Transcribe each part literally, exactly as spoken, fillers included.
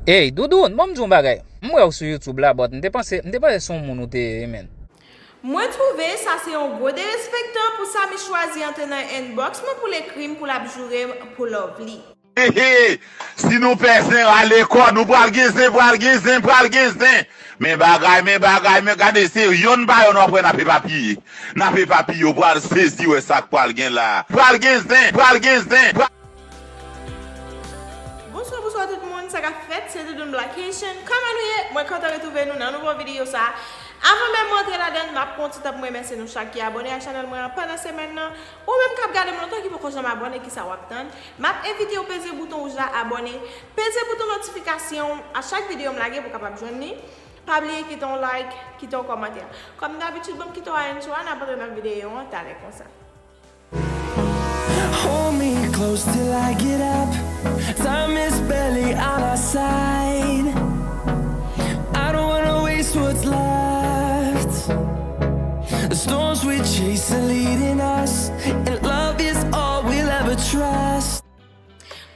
Ey, Doudoun, ban m di w yon bagay. M wè w sou YouTube la, but m te panse, m te panse se yon moun ou te ye, man. Mwen twouve sa se yon gwo derespektan pou Samy chwazi antre nan inbox mwen pou l ekri m pou l ap joure m pou Lovely. Hehe, si nou pè zen rale kò nou, pral gen zen, pral gen zen, pral gen zen. Men bagay, men bagay, men gade se yonn pa yonn w ap wè n ap epapiye. N ap epapiye, w pral sezi wè sa k pral gen la. Pral gen zen, pral gen zen, pral. Bonswa, bonswa tout moun, sa k ap fèt? Se Doudoun Black Haitian. Kòman nou ye? Mwen kontan retwouve nou nan nouvo videyo sa. Avan menm mwen antre ladan l, m ap pran yon ti tan pou m remèsye nou chak ki abòne ak chanèl mwen an pandan semèn nan. Ou menm k ap gade m lontan ki poko janm abòne, kisa w ap tann? M ap envite w peze bouton wouj la abòne, peze bouton notifikasyon a chak videyo m lage pou w kapab jwenn li. Pa bliye kite yon like, kite yon kòmantè. Kòm dabitid, ban m kite w a entro a, n ap antre nan videyo an talè konsa. Hold me close till I get up. Time is barely on our side. I don't wanna waste what's left. The storms we chase are leading us, and love is all we'll ever trust.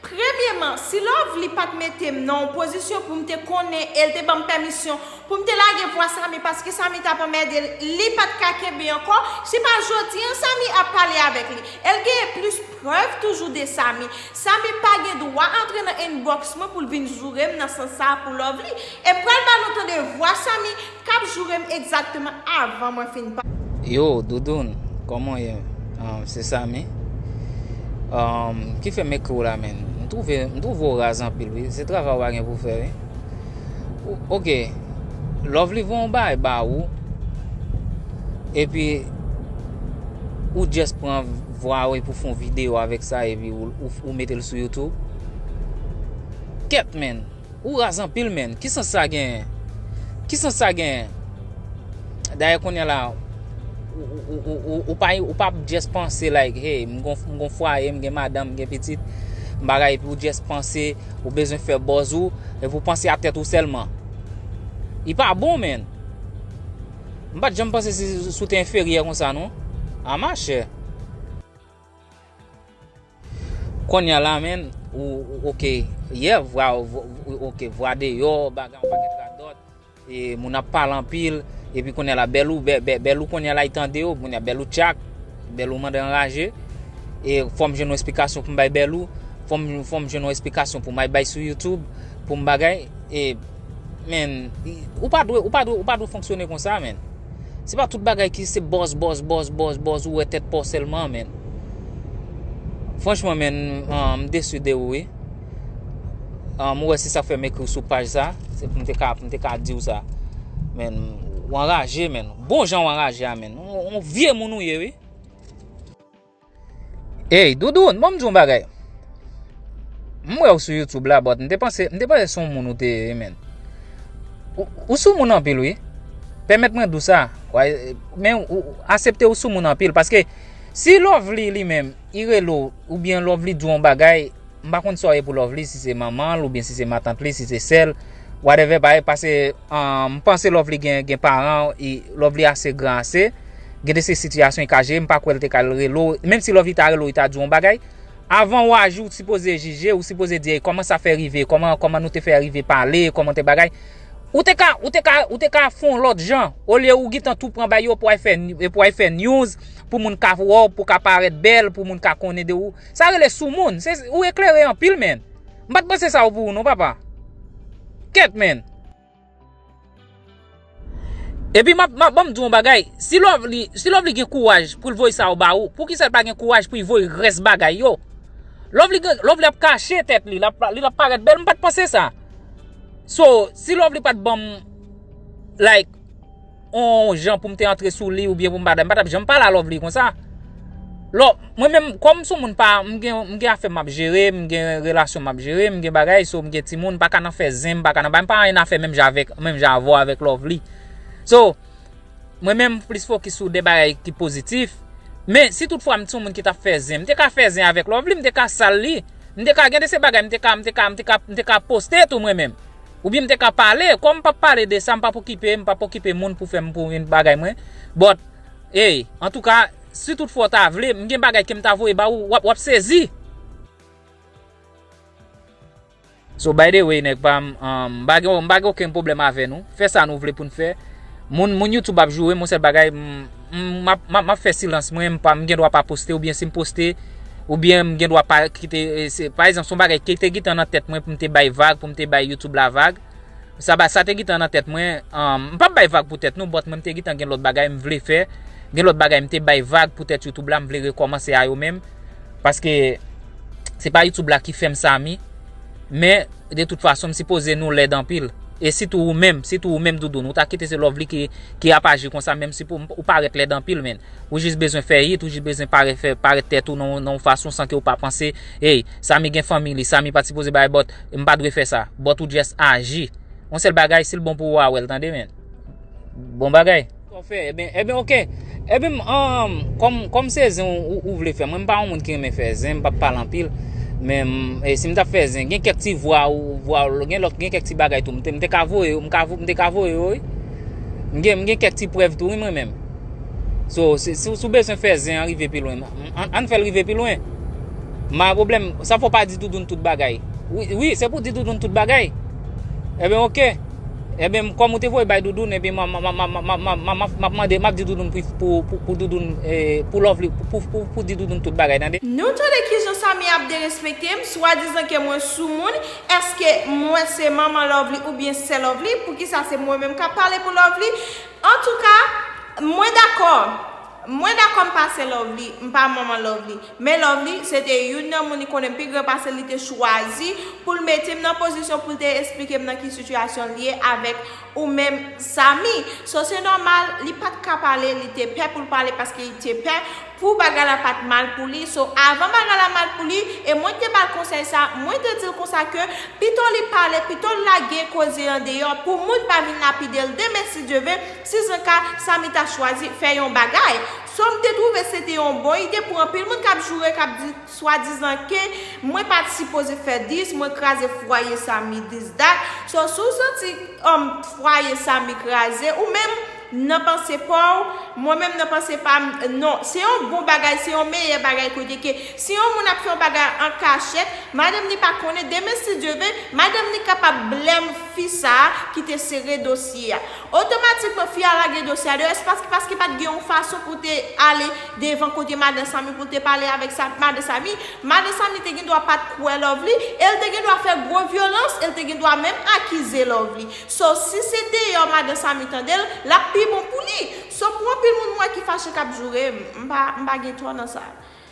Premyeman, si Lovely pa t mete m nan yon pozisyon pou m te konnen e l te ban m pèmisyon pou m te lage vwa Samy paske Samy t ap anmède l, li pa t ka kenbe ankò, se pa jodi an Samy ap pale avèk li. E l genyen plis prèv toujou de Samy. Samy pa gen dwa antre nan inbox mwen pou l vin joure m nan sans sa a pou Lovely. E m pral ba nou tande vwa Samy k ap joure m egzakteman avan mwen fin pale. Yo, Doudoun, kòman w ye? Ah, se Samy. Um, ki fè m ekri w la, man? M twouve, m twouve w raz anpil, wi. Se travay w pa gen pou w fè, wi. Ou, ok. Lovely voye yon bagay ba ou. Epi, ou just pran vwa w epi w fè yon videyo avèk sa, epi ou, ou, ou mete l sou YouTube. Kèt, man. Ou raz anpil, man. Ki sans sa genyen? Ki sans sa genyen? Dayè, kounye a la, ou, ou, ou, ou, ou pa, ou pa ap just panse, like, hey, m gon, m gon fwaye, m gen madanm, m gen pitit, m bagay, epi ou just panse, ou bezwen fè buzz ou, epi ou panse a tèt ou sèlman. Li pa bon, man. M pa t janm panse si, si w te enferyè konsa, non. A machè. Kounye a la, man, ou, ou, ok, yeah, vwa, ok, vwa deyò, bagay, yon pakèt radòt, e moun ap pale anpil, epi kounye a la, bèl ou, bè, bè, bèl ou kounye a la, li tande yo, kounye a bèl ou tchak, bèl ou mande anraje, e fò m jwenn yon esplikasyon pou m bay bèl ou, fò m, fò m jwenn yon esplikasyon pou m al bay sou YouTube, pou m bagay, e, man, ou pa dwe, ou pa dwe, ou pa dwe fonksyone konsa, man. Se pa tout bagay ki se buzz, buzz, buzz, buzz, buzz, ou wè tèt pa w sèlman, man. Franchman, man, ah, m desi de ou, wi. Ah, m wè se sa k fè m ekri w sou paj sa. Se pou m te ka, pou m te ka di w sa. Man, w anraje, man. Bon jan w anraje a, man. Yon, yon vye moun ou ye, wi. Ey, Doudoun, ban m di w yon bagay. M wè w sou YouTube la, but m te panse, m te panse se yon moun ou te ye, man. Ou, ou soumoun anpil, wi. Pèmèt mwen di w sa. Men ou, ou aksepte ou soumoun anpil, paske si Lovely li menm, li rele w, oubyen Lovely di w yon bagay, m pa konn sa w ye pou Lovely, si se manman l, oubyen si se matant li, si se sè l, whatever, pa, paske, ah, m panse Lovely gen, gen paran, e Lovely ase gran ase, gen de se sitiyasyon li ka jere, m pa kwè l te ka al rele w, menm si Lovely ta rele w, li ta di w yon bagay, avan w aji, ou sipoze jije, ou sipoze di, "Ey, kòman sa fè rive, kòman, kòman nou te fè rive pale, kòman te bagay." Ou te ka, ou te ka, ou te ka fè yon lòt jan, olye ou gentan tou pran bay yo pou al fè, pou al fè news, pou moun ka wè w, pou ka parèt bèl, pou moun ka konnen de ou. Sa rele soumoun. Se, ou eklere anpil, man. M pa t panse sa pou ou non, papa. Kèt, man. Epi, m ap, m ap, ban m di w yon bagay. Si Lovely, si Lovely gen kouraj pou l voye sa yo ba ou, poukisa l pa gen kouraj pou l voye rès bagay yo? Lovely gen, Lovely ap kache tèt li, l ap, li ap parèt bèl, m pa t panse sa. So, si Lovely pa t ban m, like, yon jan pou m te antre sou li oubyen pou m pa, m pa t ap janm pale a Lovely konsa. Lò, mwen menm, kòm m se yon moun pa, m gen, m gen afè m ap jere, m gen relasyon m ap jere, m gen bagay, so m gen timoun, m pa ka nan fè zen, m pa ka nan bagay, m pa anyen afè menm jan avèk, menm jan avè w avèk Lovely. So, mwen menm, m plis fokis sou de bagay ki pozitif. Men, si toutfwa m se yon moun ki t ap fè zen, m te ka fè zen avèk Lovely, m te ka sal li. M te ka gen de se bagay, m te ka, m te ka, m te ka, m te ka poste tou mwen menm. Oubyen m te ka pale, kòm m p ap pale de sa, m p ap okipe, m p ap okipe moun pou fè m pou vin bagay mwen. But, ey, antouka, si toutfwa w ta vle, m gen bagay ke m ta voye ba ou, w ap, w ap sezi. So, by the way, nèg pa m, um, m pa gen, m pa gen okenn pwoblèm avè nou. Fè sa nou vle pou n fè. Moun, moun YouTube ap joure m, yon sèl bagay, m, m, m ap, m ap, m ap fè silans mwen, m pa, m gen dwa pa poste, oubyen si m poste, oubyen m gen dwa pa kite, e, se, pa egzanp, se yon bagay ki te gentan nan tèt mwen pou m te bay vag, pou m te bay YouTube la vag. Sa ba, sa te gentan nan tèt mwen, um, m p ap bay vag pou tèt nou, but mwen m te gentan gen lòt bagay m vle fè, gen lòt bagay m te bay vag pou tèt YouTube la, m vle rekòmanse a yo menm, paske se pa YouTube la ki fè m Samy, men de tout fason m sipoze nou lèd anpil. E sitou ou menm, sitou ou menm Doudoun, ou ta kite se Lovely ki, ki ap aji konsa, menm si pou ou parèt lèd anpil, men ou jis bezwen fè hit, ou jis bezwen parèt, fè, parèt tèt ou nan, nan yon fason san ke ou pa panse, hey, Samy gen fanmi li, Samy pa t sipoze bay, but m pa dwe fè sa, but ou just aji. Yon sèl bagay, si l bon pou ou, a wè l, tande, men. Bon bagay. Sa w fè, ebyen, ebyen, oke. Ebyen, um, kòm, kòm se zen ou, ou, ou vle fè, mwen, m pa yon moun ki renmen fè zen, m p ap pale anpil. Men, m, e, si m t ap fè zen, gen kèk ti vwa ou, vwa, gen lòt, gen kèk ti bagay tou. M te, m te ka voye, m ka vo-, m te ka voye yo, wi. M gen, m gen kèk ti prèv tou, wi, mwen menm. So, si, si, si w bezwen fè zen an rive pi lwen, ann, ann fè l rive pi lwen. M pa gen pwoblèm. Sa fò pa di Doudoun tout bagay. Wi, wi, se pou di Doudoun tout bagay. Ebyen, oke. Ebyen, kòm ou te voye bay Doudoun, ebyen, m, m, m ap mande, m ap di Doudoun pou, pou, pou, pou Doudoun, eh, pou Lovely, pou, pou, pou, pou di Doudoun tout bagay, tande? Nou tande kijan Samy ap derespekte m, swadizan ke mwen soumoun. Èske mwen se manman Lovely oubyen sè Lovely? Poukisa se mwen menm k ap pale pou Lovely? Antouka, mwen dakò. Mwen dakò m pa sè Lovely, m pa manman Lovely. Men Lovely, se te youn nan moun li konnen m pi gran pase l, li te chwazi pou l mete m nan pozisyon pou l te esplike m nan ki sitiyasyon l ye avèk ou menm Samy. So, se nòmal, li pa t ka pale, li te pè pou l pale paske li te pè pou bagay la pa t mal pou li. So, avan bagay la mal pou li, e mwen ki te ba l konsèy sa, mwen te di l konsa ke pito li pale, pito l lage koze an deyò pou moun pa vin lapide l demen si Dye ve, si se ka Samy ta chwazi fè yon bagay. So, m te twouve se te yon bon ide pou anpil moun k ap joure, k ap di swadizan ke mwen pa t sipoze fè dis, mwen kraze fwaye Samy, this, that. So, si w santi, um, fwaye Samy kraze, ou menm, nan panse pa w, mwen menm nan panse pa m, non, se yon bon bagay, se yon meyè bagay kote ke si yon moun ap fè yon bagay an kachèt, madanm li pa konnen, demen si Dye ve, madanm li kapab blèm fi sa a ki te sere dosye a. Otomatikman, fi a lage dosye a deyò, se paske, paske pa t gen yon fason pou te ale devan kote madan Samy, pou te pale avèk sa, madan Samy. Madan Samy te gen dwa pa t kwè Lovely, e l te gen dwa fè gwo vyolans, e l te gen dwa menm akize Lovely. So, si se deyò madan Samy tande l, l ap pi bon pou li. So, pou anpil moun m wè ki fache k ap joure m, m pa, m pa gen tò nan sa.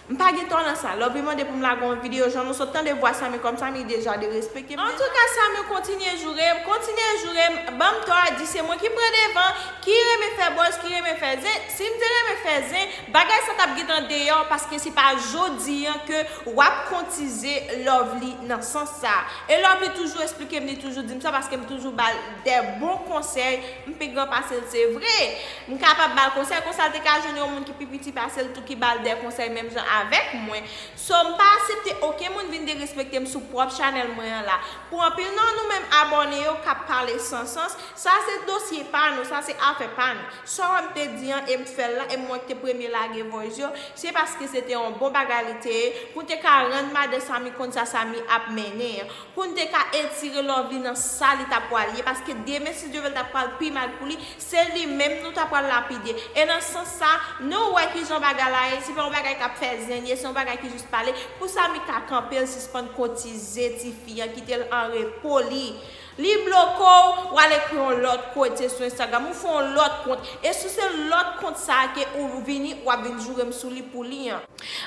M pa gen tò nan sa. Lovely mande pou m lage yon videyo, jan nou sot tande vwa Samy kòm Samy deja derespekte m. Antouka, Samy kontinye joure m, kontinye joure m, ban m tò, di se mwen ki pran devan, ki renmen fè buzz, ki renmen fè zen. Si m te renmen fè zen, bagay sa t ap gentan deyò, paske se pa jodi a ke w ap kontize Lovely nan sans sa. E Lovely toujou esplike m, li toujou di m sa, paske m toujou ba l de bon konsèy, m pi gran pase l, se vre. M kapab ba l konsèy, konsa l te ka jwenn yon moun ki pi piti pase l tou, ki ba l de konsèy menm jan avèk mwen. So, m pa aksepte okenn moun vin derespekte m sou pwòp chanèl mwen an la. Pou anpil nan nou menm abòne yo k ap pale san sans, sa se dosye pa nou, sa se afè pa nou. Sa w wè m te di an, e m fè l la, e m wè k te premye lage voice yo, se paske se te yon bon bagay li te ye, pou n te ka rann madan Samy konn sa Samy ap mennen an. Pou n te ka etire Lovely nan sa li ta pwal ye, paske demen, si Dye ve, l ta pwal pi mal pou li, se li menm nou ta pwal lapide. E nan sans sa, nou wè kijan bagay la ye, se pa yon bagay k ap fè zen ye, se yon bagay ki jis pale, pou Samy ka kanpe l, sispann kotize tifi an, kite l an repo li. Li bloke w, w al ekri yon lòt kote sou Instagram, ou fè yon lòt kont, e si se lòt kont sa a ke ou vini, w ap vin joure m sou li pou li an.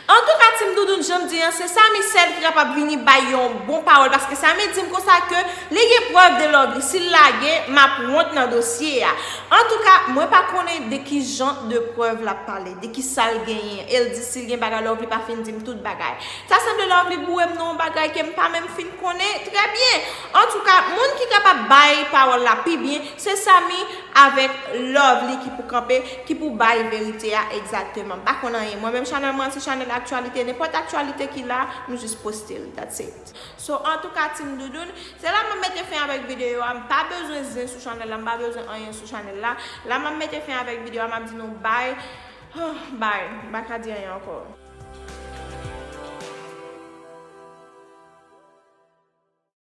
Antouka, Team Doudoune, jan m di an, se Samy sèl ki kapab vini bay yon bon pawòl, paske Samy di m konsa ke li gen prèv de Lovely. Si l lage, m ap wont nan dosye a. Antouka, mwen pa konnen de ki jan de prèv l ap pale, de ki sa l genyen. E l di si l gen bagay, Lovely pa fin di m tout bagay. Sa sanble Lovely boure m nan yon bagay ke m pa menm fin konnen trè byen. Antouka, moun ki kapab bay pawòl la pi byen, se Samy avèk Lovely ki pou kanpe, ki pou bay verite a egzakteman. M pa konn anyen. Mwen menm, chanèl mwen, se chanèl aktyalite. Nenpòt aktyalite ki la, m jis poste l. That's it. So, antouka, Team Doudoune, se la m ap mete fen avèk videyo a. M pa bezwen zen sou chanèl la, m pa bezwen anyen sou chanèl la. La m ap mete fen avèk videyo a, m ap di nou bye. Bye. M pa ka di anyen ankò.